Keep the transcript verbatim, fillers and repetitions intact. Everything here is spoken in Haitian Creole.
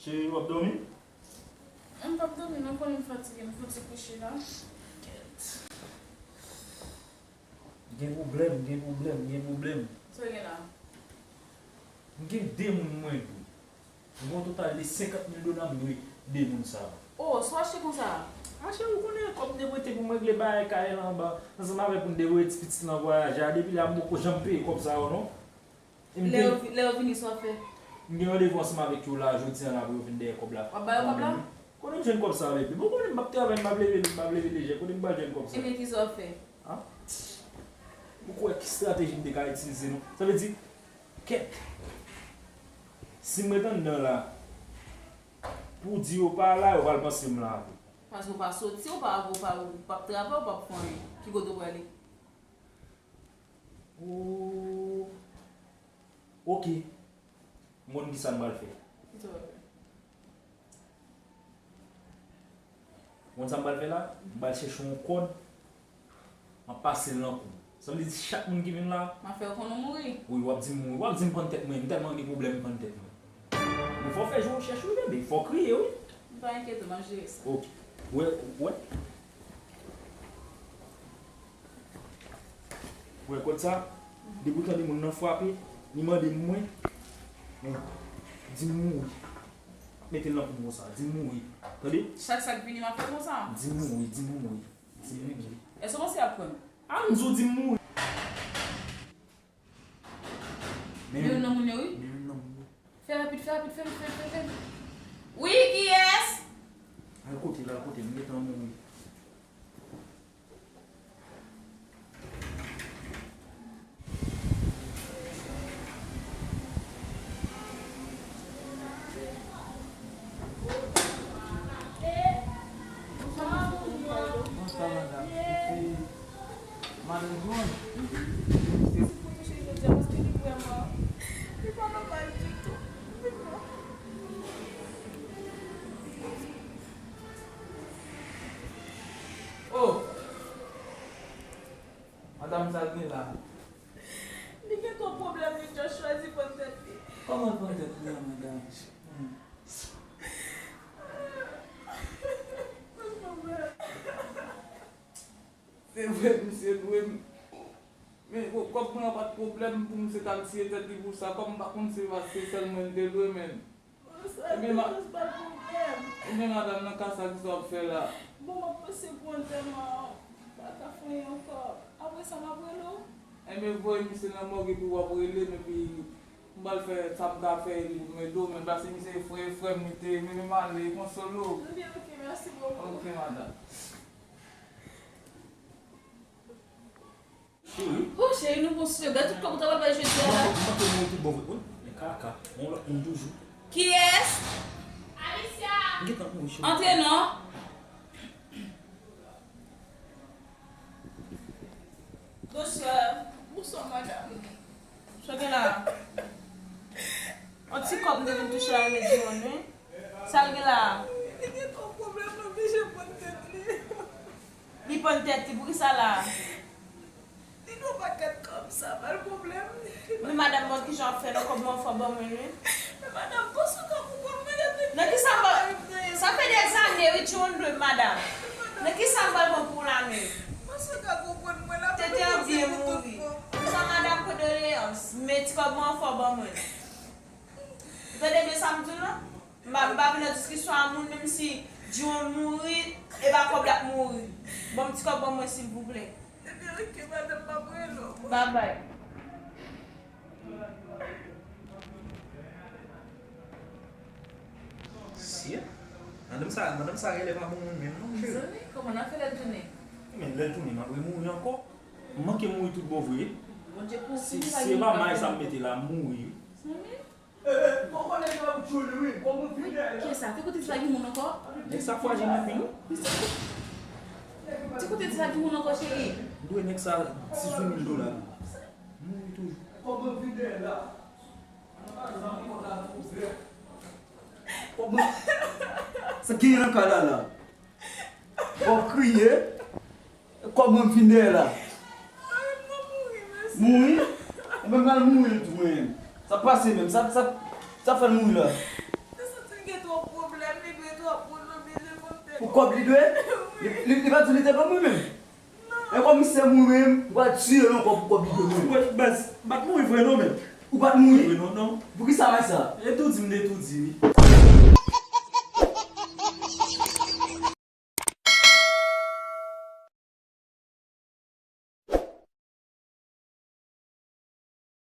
Cheri, w ap dòmi? M p ap dòmi non, konnen m fatige, m fouti kouche la. Kèt. Gen pwoblèm, gen pwoblèm, gen pwoblèm. Sa w gen la? M gen de moun mwen dwe. M gen yon total de senkant mil dola m dwe de moun sa yo. Oh, sa w achte konsa? Achte, ou konnen kòb m te prete pou m regle bagay kay la anba, ansanm avèk pou n devoye ti pitit lan vwayaje a, depi la m poko janm peye kòb sa yo non. E m Lè te yo vi- lè yo vini, sa w ap fè? M gen randevou ansanm avèk yo la jodi a la pou yo vin dèyè kòb la. W ap ba yo kòb la? Kote m jwenn kòb sa a, bebe? Bon, konnen m p ap travay, m p ap leve, m p ap leve lejè. Kote m pral jwenn kòb sa a? Ebyen, ki sa w ap fè? Hein? Ou kwè ki estrateji m te ka itilize non? Sa vle di, kèt. Si m ret anndan la, pou di yo pa la, yo pral panse m la tou. Paske w pa soti, w pa, w pa, w p ap travay, w p ap fè anyen. Ki kote w prale? Oh. Ok. M konn kisa m pral fè. Kisa w pral fè? Ou konn sa m pral fè la? M pral chèche yon kòd, m ap pase l nan kou. Sa vle di chak moun ki vin la. M ap fè yo konnen w mouri. Wi, w ap di m mouri. W ap di m pann tèt mwen. M tèlman gen pwoblèm, m pann tèt mwen. Men fò w fè je w chèch wi, bebe. Fò w kriye wi. M pa enkyete, m ap jere sa. Ok. Ou wè, ou wè? Ou wè kòd sa? Depi w tande moun nan frape, li mande m mwen, men di m mouri. Mete l nan kou m konsa, di m mouri. Tande? Chak sa k vini, m ap fè konsa. Di m mouri, di m mouri. Di m mouri. Èske w panse y ap kwè m? A, m di w di m mouri. Men youn nan moun yo, wi. Men youn nan moun yo. Fè rapid, fè rapid, fè vit, fè vit, fè vit. Wi, kiyès? Al kote l, al kote l, m gentan mouri. Bonswa, madanm. Se madanm Joanne. Ti pou kouche jodi a, paske li vrèman, li pa nòmal ditou. Oh! Madanm, sa l gen la? Li gen twòp pwoblèm, li just chwazi pann tèt li. Kòman l pann tèt li an, madanm? Hmm. Se vre, misye dwe m. Men, kòb mwen an pa t pwoblèm pou misye t al tiye tèt li pou sa. Kòm m pa konn se pa se sèl mwen l te dwe, men. Ebyen, ma-, ebyen, madanm, nan ka sa, kisa w ap fè la? Bon, m ap panse pou antèman an. M pa ka fè anyen ankò. Apre sa, m ap rele w. Ebyen, voye misye nan mòg epi w ap rele m, epi m pral fè sa m ka fè epi pou m ede w, men paske misye frè, frè m, li te, men, men m ale, konsole w. Ebyen, ok, mèsi bokou. Ok, madanm. Cheri. Oh, cheri, nou bon sou yo. Gade tout kòb ou ta pral bay jodi a la. M manke mouri tout bon vre. Wi, men kaka. Yon lòt moun toujou. Kiyès? Alicia! M gentan mouri, cheri. Antre non. Bonswa. Bonswa, madanm. Sa w gen la? Yon ti kòb m te vin touche la, remèt di mwen, wi. Sa l gen la? Li gen twòp pwoblèm, l oblije pann tèt li. Li pann tèt li, poukisa la? Li gen yon pakèt kòb, sa pa l pwoblèm. Men madanm, bon, kijan w ap fè non, kòb mwen fò ban mwen, wi. Men madanm, panse w ka konprann mwen lè te... Nan kisa m ba... Sa fè dèzane, wi, John Doe, madanm. Nan kisa m pral pran pou w la menm? Panse w ka konprann mwen la. Tete an byen mouri. Sa madanm, kondoleyans. Men ti kòb mwen fò ban mwen. Ou tande byen sa m di w lan? M pa, m pa vin nan diskisyon a moun, menm si John mouri, e pa kòb la k mouri. Ban m ti kòb ban mwen, silvouplè. Ebyen, ok, madanm, m ap rele w. Babay. Shit. Madanm sa, madanm sa genlè pa bon moun menm, non, cheri. Zanmi, kòman n a fè lè l tounen? Men lè l tounen, m ap remouri ankò. M manke mouri tout bon vre. Bondye pou... Si, si e pa may sa m mete la, m mouri, wi. Zanmi. Wi, kiyès sa? Ti kote sa gen moun ankò? Nèg sa fwajil anpil, wi. Ti kote sa gen moun ankò, cheri? M dwe nèg sa dizuit mil dola. Mouri toujou. Kòman? Sa gen nan kay la la? W ap kriye? Kòb mwen fin dèyè la. Mouri? Mwen pral mouri tou mwen. Sa pase menm? Sa, sa, sa fè l mouri la? Pou kòb li dwe? Li, li, li pa di li te ban mwen menm. E kòm se mwen menm, m pral tiye l ankò pou kòb li dwe mwen. Wè, baz, m pa t mouri vre non, men. Ou pa t mouri? Vre non, non. Poukisa sa? Etoudi, m te etoudi, wi.